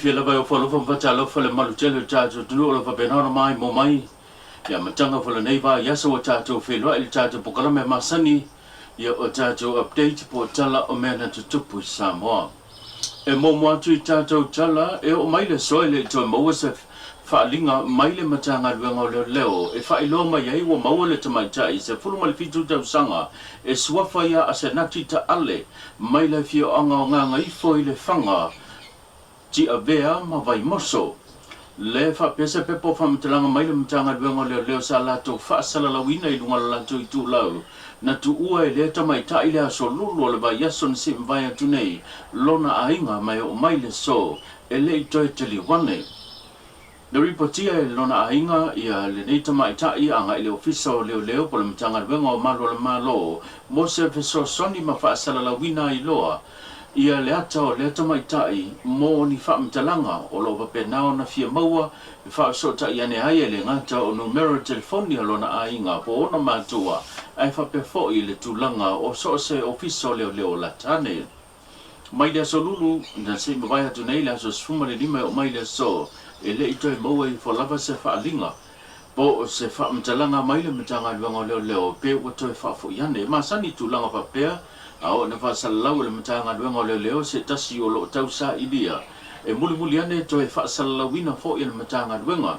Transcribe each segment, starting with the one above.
Fiafia lava e ofo alofa ma faatalofa le mamalu tele o le tatou atunuu o lo o faapena ona maimoa mai i amataga foi o lenei vaiaso ua tatou feiloai i le tatou polokalame masani ia o tatou update po o tala o mea na tutupu i Samoa. E muamua atu i tatou tala e oo mai le aso e le i toe maua se faaaliga mai le Matagaluega o Leoleo e faailoa mai ai ua maua le tamaitai 17 tausaga e suafa ia Asenati Taale mai le afioaga o Gagaifo i Lefaga, Tiavea ma Vaimoso. Le faapea se pepa o faamatalaga mai le Matagaluega o Leoleo sa latou faasalalauina i luga o le latou itulau na tuua e lea tamaitai le aso lulu o le vaiaso na sei mavae atu nei lona aiga ma e oo mai le aso e le i toe taliu ane. Na ripotia e lona aiga ia lenei tamaitai agai i le Ofisa o Leoleo po o le Matagaluega o Malu a le Malo mo se fesoasoani ma faasalalauina ai loa ia le ata o lea tamaitai mo ni faamatalaga o lo o faapena ona fia maua e faafesootai ane ai e le gata o numera telefoni a lona aiga po o ona matua ae faapea foi le tulaga o so o se Ofisa o Leoleo o lata ane. Mai le aso Lulu, na se i mavae atu nei le aso 15 e oo mai le aso e le i toe maua ifo lava se faaaliga po o se faamatalaga mai le Matagaluega o Leoleo pe ua toe faafoi ane. E masani tulaga faapea a oo ina faasalalau e le Matagaluega o Leoleo se tasi o lo o tausailia e mulimuli ane toe faasalalauina foi e le Matagaluega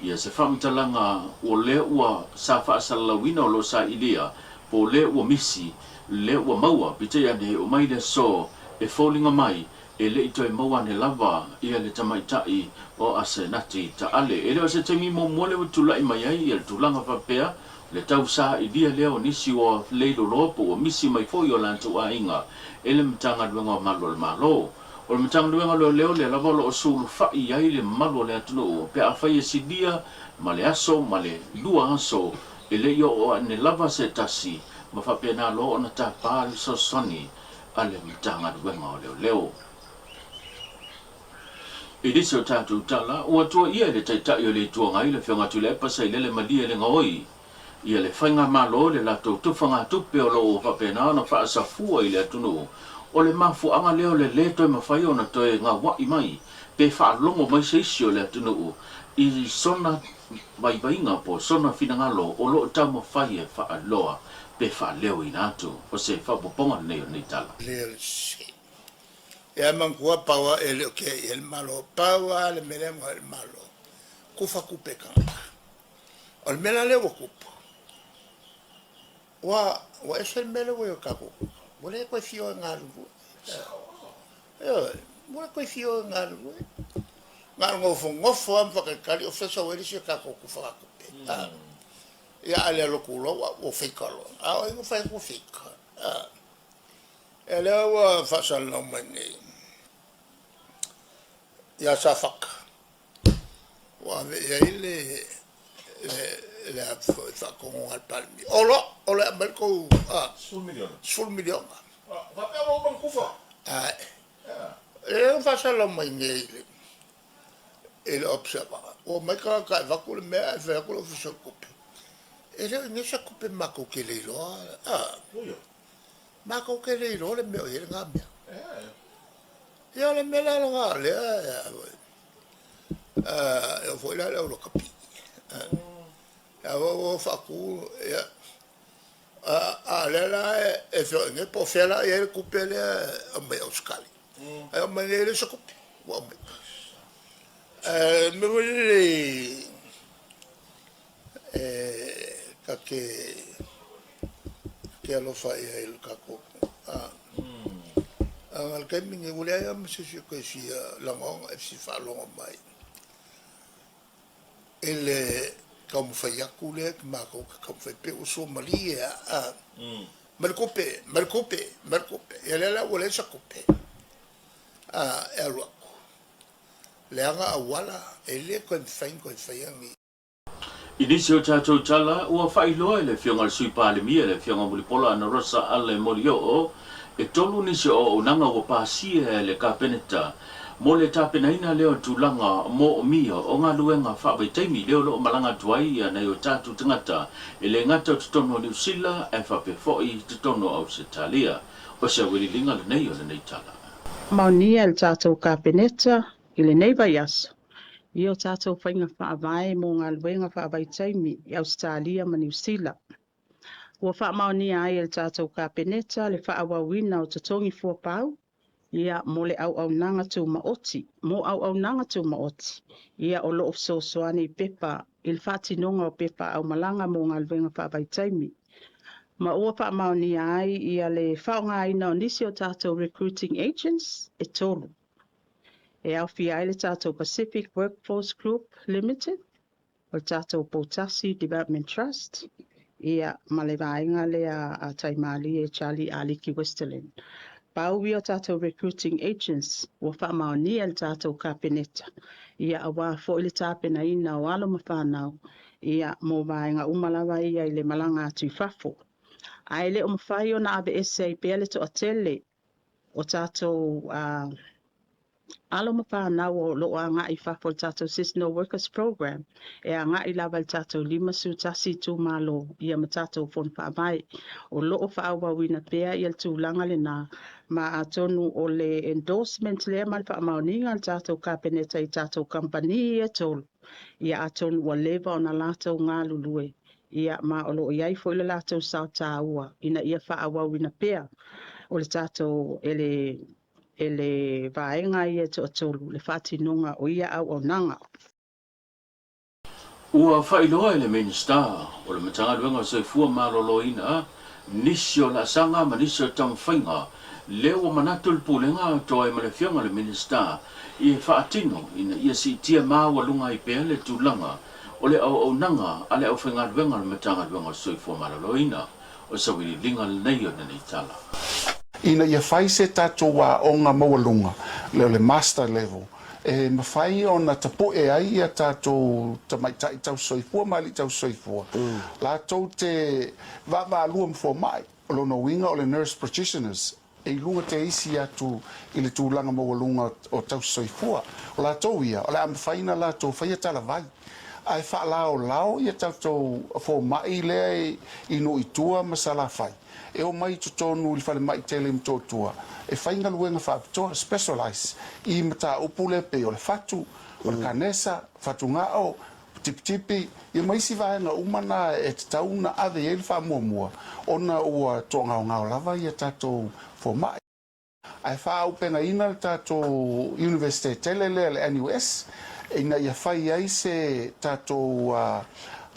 ia se faamatalaga o lea ua sa faasalalauina o lo o sailia po o lea ua misi Lea ua maua, peitai ane e oo mai le aso e foliga mai e le i toe maua ane lava ia le tamaitai o Asenati Taale. E le o se taimi muamua lea ua tulai mai ai ia le tulaga faapea, le tausailia lea o nisi ua leiloloa po ua misi mai foi o latou aiga e le Matagaluega o Malu a le Malo. O le Matagaluega o Leoleo lea lava o lo o sulufai i ai le mamalu o le atunuu pe afai e silia ma le aso ma le lua aso e le i oo ane lava se tasi ma faapena loa ona tapa le fesoasoani a le Matagaluega o Leoleo. I nisi o tatou tala, ua tuuaia e le Taitai o le Itu Agai, le Afioga Tuilaepa Sailele Malie le Gaoi, ia le Faigamalo i le latou tufagatupe o lo o faapena ona faasafua i le atunuu, o le mafuaaga lea o le lē toe mafai ona toe gaua'i mai pe faalogo mai se isi o le atunuu i sona vaivaiga po o sona finagalo o lo o taumafai e faaloa pe faaleoina atu. O se faaopoopoga lenei o lenei tala. Le o le sese. Ia manatua pau a e le o tea i ai le Malo, pau a le mea lea e le Malo, kufa kupe tagata. O le mea la lea ua tupu, ua, ua ese le mea lea ua i o tatou, ua le toe fia o e galulue. Ioe, ua le toe fia o e galulue. Na o le nofonofo lava ma faatalitali o fea sau ai le isi a tatou tufagatupe. Ia a le alu atu loa ua, ua fika loa. A o ai na fai atu ua fika? Ia lea ua faasalalau mai nei ia Safata ua ave i ai le le le a foi faatonuga a le Palemia. Olo, olo e aumai le tou 10 miliona. Faapea ua uma ona tufa. Ae. Lea ua faasalalau mai nei i le i le Observer, ua omai tagata e avatu le mea ae fai atu le Ofisa o le Tupe, e le o i ai se tupe matou te le iloa. Matou te le iloa le mea o i ai lena mea. Ia o le mea la lena o lea e oo foi la i le au lakapi. A ua faatu, ia, a o lea la e feoai nei po o fea la e i ai le tupe lea e aumai Ausetalia. Ae aumai nei e le o se tupe ua aumai. Ae o le mea foi lele e ta te alofa i ai i le tatou a o le taimi lenei ua leai lava ma se isi o toe fia lagona e fia faalogo mai i le taumafai atu lea matou te taumafai pei ua suamalie lava mai le tupe, mai le tupe, mai le tupe. Ia lea la ua leai se tupe e alu atu, leaga auala e le toe mafai ona toe faia ni. I nisi o tatou tala, ua faailoa e le Afioga i le Sui Palemia, le Afioga Mulipola Anarosa Ale Molioo, e tolu nisi o auaunaga ua pasia e le Kapeneta mo le tapenaina lea o tulaga moomia o galuega faavaitaimi lea o lo o malaga atu ai nai o tatou tagata e le gata o totonu o Niu Sila ae faapea foi totonu o Ausetalia. O se auiliiliga lenei o lenei tala. Maonia e le tatou Kapeneta. I lenei vaiaso, ia o tatou faiga faavae mo galuega faavaitaimi i Ausetalia ma Niu Sila. Ua faamaonia ai e le tatou Kapeneta le faaauauina o totogi fuapau ia mo le auaunaga tumaoti, mo auaunaga tumaoti, ia o lo o fesoasoani i pepa i le faatinoga o pepa aumalaga mo galuega faavaitaimi. Ma ua faamaonia ai ia le faaaogaina o nisi o tatou recruiting agents e 3. E aofia ai le tatou Pacific Workforce Group Limited, o le tatou Poutasi Development Trust, ia ma le vaega lea a Taimalie Charlie Aliki Westerlin. Pau ia o tatou recruiting agents ua faamaonia e le tatou Kapeneta, ia aua foi le tapenaina o alo ma fanau ia mo vaega uma lava ia i le malaga atu i fafo. Ae le o mafai ona aveese ai pea le toatele o tatou alo ma fanau o lo o agai i fafo i le tatou Seasonal Workers Program e agai lava i le tatou 51 itumalo ia ma tatou fono faavae. O lo o faaauauina pea ia le tulaga lena ma atonu o le endorsement lea ma le faamaoniga a le tatou Kapeneta i tatou kamupani ia e 3 ia atonu ua leva ona latou galulue ia ma o lo o i ai foi le latou sao taua ina ia faaauauina pea o le tatou e le e le vaega ia e toatolu le faatinoga o ia auaunaga. Ua faailoa e le Minisita o le Matagaluega o Soifua Maloloina nisi o laasaga ma nisi o taumafaiga lea ua manatu le Pulega atoa ai ma le Afioga i le Minisita e faatino ina ia siitia maualuga ai pea le tulaga o le auaunaga a le aufaigaluega o le Matagaluega o le Soifua Maloloina. O se sailiiliga lenei o lenei tala. Ina ia fai se tatou aoga maualuga, o le master level, e mafai ona tapu'e ai ia tatou tamaitai tausisoifua ma alii tausisoifua, latou te vaavaalua ma fomai, o lona uiga o le nurse practitioners, e i luga te isi atu i le tulaga maualuga o tausisoifua. O latou ia, o le a mafai ona latou faia talavai, ae faalaolao ia tatou fomai lea i nuu i tua ma Salafai, e omai i totonu i le falemai tele i Motootua e fai galuega faapitoa, specialize, i mataupu lea pei o le fatu, o le kanesa, fatugao, tipitipi, ia ma isi vaega uma na e tatau ona ave i ai le faamuamua ona ua toagaogao lava ia tatou fomai. Ae faaaupegaina le tatou Universite tele lea le NUS ina ia fai ai se tatou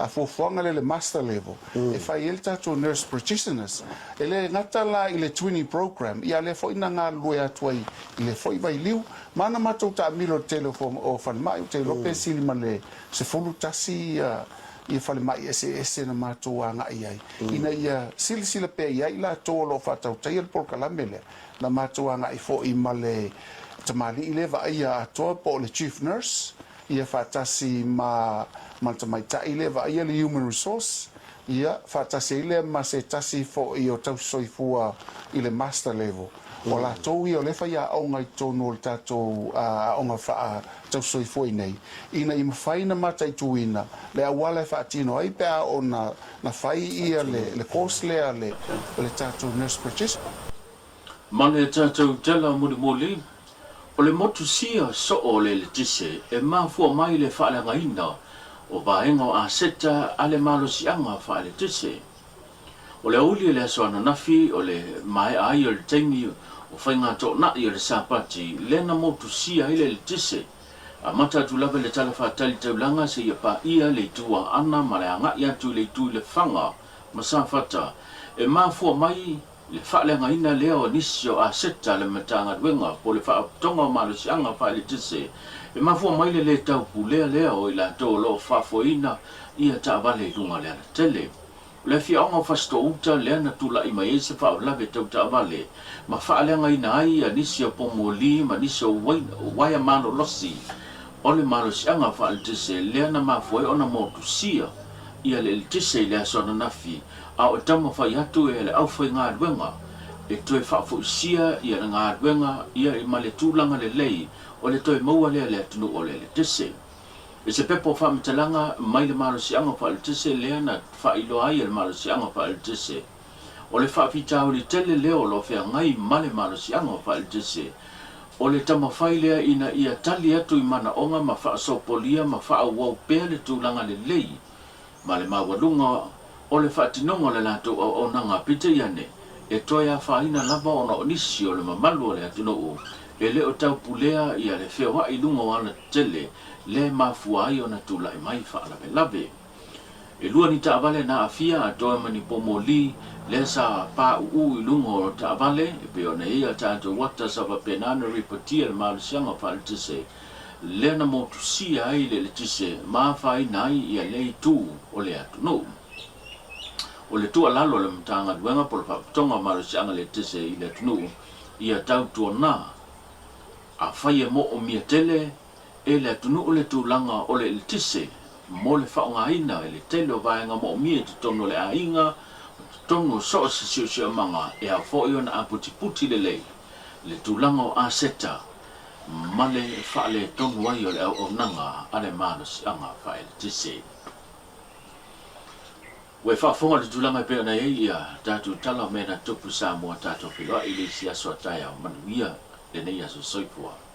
fuafuaga lea le master level e fai ai le tatou nurse practitioners. E le gata la i le twinning program ia lea foi na galulue atu ai i le foi vailiu ma na matou taamilo i le tele o falemai. Ou te iloa pe sili ma le 11 ia falemai eseese na matou agai ai ina ia silasila pea i ai i latou o lo o faatautaia le polokalame lea. Na matou agai foi ma le tamalii lea vaaia atoa po o le Chief Nurse ia faatasi ma ma le tamaitai lea vaaia le Human Resource ia faatasi ai lea ma se tasi foi o tausisoifua i le Master level. O latou ia o lea e faiaoga i totonu o le tatou aoga faa-tausisoifua i nei, ina ia mafai ona mataituina le auala e faatino ai pe a oo na fai ia le course lea a le tatou nurse practitioner. Ma le tatou tala mulimuli, o le motusia soo o le eletise e mafua mai le faaleagaina o vaega o aseta a le malosiaga faaeletise. O le aoauli o le aso ananafi o le maea ai o le taimi o faiga toonai o le Sapati lea na motusia ai le eletise. Amata atu lava i le tala faatali taulaga seia paia le itu Aana ma le agai atu i le itu i Lefaga ma Safata e mafua mai le faaleagaina lea o nisi o aseta a le Matagaluega po o le Faalapotopotoga o Malosiaga Faaeletise e mafua mai le lē taupulea lea o i latou o lo o faafoeina ia taavale i luga o le alatele. O le afioaga o Fasitoo-uta lea na tulai mai ai se faalavelave tau taavale ma faaleagaina ai ia nisi o pomoli ma nisi o uaea malolosi o le malosiaga faaeletise lea na mafua ai ona motusia ia le eletise i le aso ananafi a o taumafai atu e le aufaigaluega e toe faafoisia ia le galuega ia ma le tulaga lelei o le toe maua lea le atunuu o le eletise. I se pepa o faamatalaga mai le malosiaga faaeletise lea na faailoa ai e le malosiaga faaeletise, o le faafitauli tele lea o lo o feagai ma le malosiaga faaeletise. O le taumafai lea ina ia tali atu i manaoga ma faasopolia ma faaauau pea le tulaga lelei ma le maualuga o le faatinoga o le latou auaunaga, peitai ane, e toe afaina lava ona o nisi o le mamalu o le atunuu e le o taupulea ia le feoai i luga o alatetele lea e mafua ai ona tulai mai faalavelave. E lua ni taavale na aafia atoa ma ni pomoli lea sa pauu i luga o taavale e pei ona i ai a tatou ata sa faapena ona ripotia le malosiaga faaletise lea na motusia ai le eletise ma afaina ai ia lea itu o le atunuu. O le tuualalo a le Matagaluega po o le Faalapotopotoga o Malosiaga Eletise i le atunuu ia tautuana afai e moomia tele e le atunuu le tulaga o le eletise mo le faaaogaina i le tele o vaega moomia i totonu o le aiga, totonu o so o se siosiomaga e ao foi ona aputiputi lelei le tulaga o aseta ma le faaletonu ai o le auaunaga a le malosiaga faaeletise. Ua e faafofoga i le tulaga e pei ona i ai ia tatou tala o mea na tupu i Samoa tatou feiloai i le isi aso a taeao manuia lenei aso. Soifua.